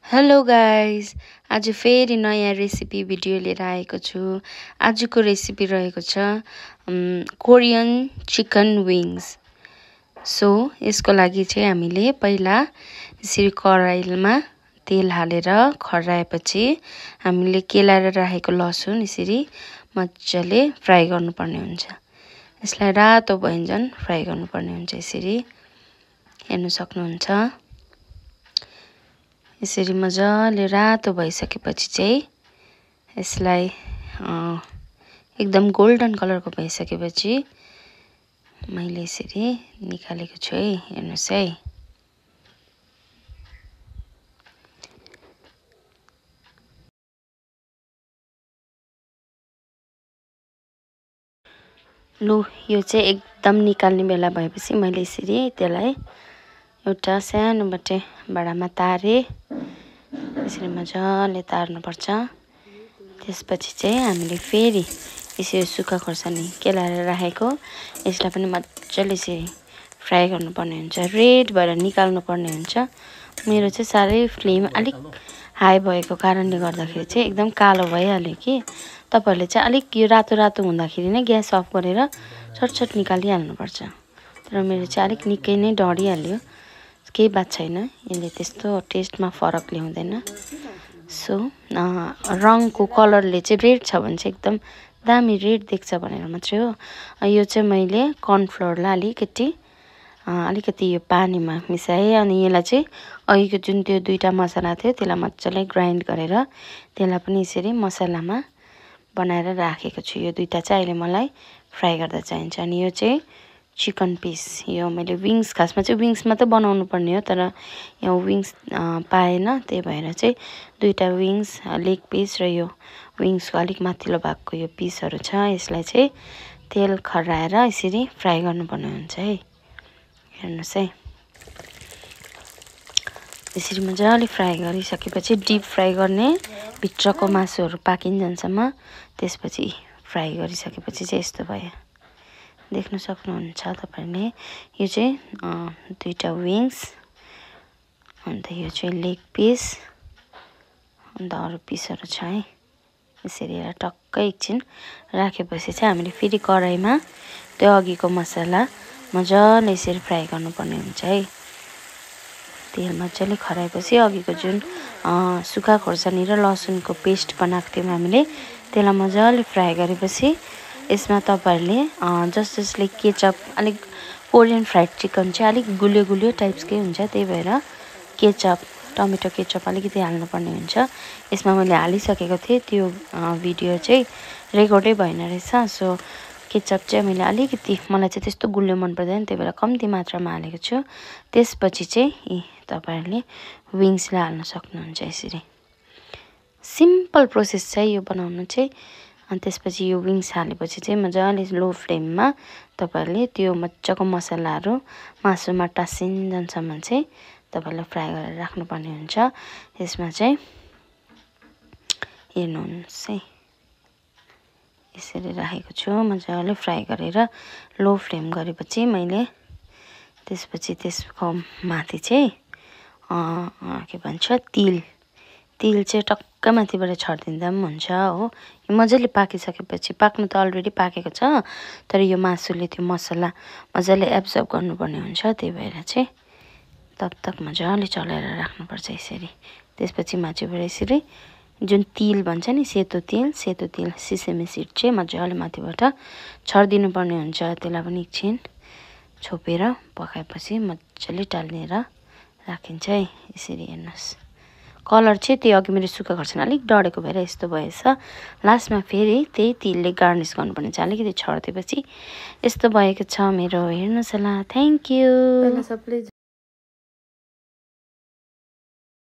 Hello guys, आज फेरि नयाँ रेसिपी भिडियो लिएर आएको छु। आजको रेसिपी रहेको छ कोरियन चिकन विङ्स। सो यसको लागि चाहिँ हामीले पहिला यसरी कराईमा तेल हालेर खर्याएपछि हामीले केलाएर राखेको लसुन यसरी मजाले फ्राई गर्नुपर्ने हुन्छ। यसलाई रातो भइन्जेल फ्राई गर्नुपर्ने हुन्छ। यसरी हेर्न सक्नुहुन्छ। यसरी मजाले रातो भइसकेपछि चाहिँ यसलाई एकदम गोल्डन कलरको भइसकेपछि मैले यसरी निकालेको छु है। हेर्नुस् है। लु यो चाहिँ एकदम निकाल्ने बेला भएपछि मैले यसरी त्यसलाई एउटा सानोबटे भाँडामा तारे। यसरी मजाले तार्नुपर्छ। त्यसपछि चाहिँ हामीले फेरि यसरी सुक्खा खोर्सानी केलाएर राखेको यसलाई पनि मजाले यसरी फ्राई गर्नुपर्ने हुन्छ। रेड भएर निकाल्नु पर्ने हुन्छ। मेरो चाहिँ साह्रै फ्लेम अलिक हाई भएको कारणले गर्दाखेरि चाहिँ एकदम कालो भइहाल्यो कि। तपाईहरुले चाहिँ अलिक यो रातो रातो हुँदाखेरि नै ग्यास अफ गरेर छटछट निकालिहाल्नुपर्छ। तर मेरो चाहिँ अलिक निकै नै डढिहाल्यो। केही बात छैन, यसले त्यस्तो टेस्टमा फरक ल्याउँदैन। सो रङको कलरले चाहिँ रेड छ भने चाहिँ एकदम दामी रेड देख्छ भनेर मात्रै हो। यो चाहिँ मैले कर्नफ्लोरलाई अलिकति यो पानीमा मिसाएँ। अनि यसलाई चाहिँ अघिको जुन त्यो दुईटा मसला थियो त्यसलाई मजाले ग्राइन्ड गरेर त्यसलाई पनि यसरी मसलामा बनाएर राखेको छु। यो दुईटा चाहिँ अहिले मलाई फ्राई गर्दा चाहिन्छ। अनि यो चाहिँ चिकन पिस, यो मैले विङ्स, खासमा चाहिँ विङ्स मात्रै बनाउनु पर्ने हो, तर यहाँ विङ्स पाएन, त्यही भएर चाहिँ दुईटा विङ्स, लेग पिस र यो विङ्सको अलिक माथिल्लो भागको यो पिसहरू छ। यसलाई चाहिँ तेल खर्याएर यसरी फ्राई गर्नुपर्ने हुन्छ है। हेर्नुहोस् है। यसरी मजाले फ्राई गरिसकेपछि डिप फ्राई गर्ने, भित्रको मासुहरू पाकिन्जेलसम्म। त्यसपछि फ्राई गरिसकेपछि चाहिँ यस्तो भयो। देख्न सक्नुहुन्छ तपाईहरुले। यो चाहिँ दुईटा विङ्स, अन्त यो चाहिँ लेग पिस, अन्त अरू पिसहरू छ है। यसरी टक्कै एकछिन राखेपछि चाहिँ हामीले फेरि कराईमा त्यो अघिको मसला मजाले यसरी फ्राई गर्नुपर्ने हुन्छ है। तेल मजाले खर्याएपछि अघिको जुन सुक्खा खोर्सानी र लसुनको पेस्ट बनाएको थियौँ हामीले, त्यसलाई मजाले फ्राई गरेपछि यसमा तपाईहरुले जसले केचप, अलिक कोरियन फ्राइड चिकन चाहिँ अलिक गुलियो गुलियो टाइप्सकै हुन्छ, त्यही भएर केचप, टमेटो केचप अलिकति हाल्नुपर्ने हुन्छ। यसमा मैले हालिसकेको थिएँ, त्यो भिडियो चाहिँ रेकर्डै भएन रहेछ। सो केचप चाहिँ मैले अलिकति, मलाई चाहिँ त्यस्तो गुलियो मन पर्दैन, त्यही भएर कम्ती मात्रामा हालेको छु। त्यसपछि चाहिँ तपाईहरुले विङ्सलाई हाल्न सक्नुहुन्छ। यसरी सिम्पल प्रोसेस छ यो बनाउनु चाहिँ। अनि त्यसपछि यो विङ्स हालेपछि चाहिँ मजाले लो फ्लेममा तपाईहरुले त्यो मजाको मसलाहरू मासुमा टाँसिन्जेलसम्म चाहिँ तपाईहरुले फ्राई गरेर राख्नुपर्ने हुन्छ। यसमा चाहिँ हेर्नुहोस् है, यसरी राखेको छु। मजाले फ्राई गरेर लो फ्लेम गरेपछि मैले त्यसपछि त्यसको माथि चाहिँ के भन्छ तिल चाहिँ टक्क माथिबाट छरिदिँदा पनि हुन्छ हो। यो मजाले पाकिसकेपछि, पाक्नु त अलरेडी पाकेको छ, तर यो मासुले त्यो मसला मजाले एब्जर्ब गर्नुपर्ने हुन्छ, त्यही भएर चाहिँ तब मजाले चलाएर राख्नुपर्छ यसरी। त्यसपछि माथिबाट यसरी जुन तिल भन्छ नि, सेतो तिल सिसेमी सिड चाहिँ मजाले माथिबाट छरिदिनु पर्ने हुन्छ। त्यसलाई पनि एकछिन छोपेर पकाएपछि मजाले टाल्नेर राखिन्छ है। यसरी हेर्नुहोस्। कलर चाहिँ त्यो अघि मेरो सुक्खा खोर्सानी अलिक डढेको भएर यस्तो भएछ। लास्टमा फेरि त्यही तिलले गार्निस गर्नुपर्ने छ। अलिकति छरिदिएपछि यस्तो भएको छ मेरो। हेर्नुहोस् होला। Thank you.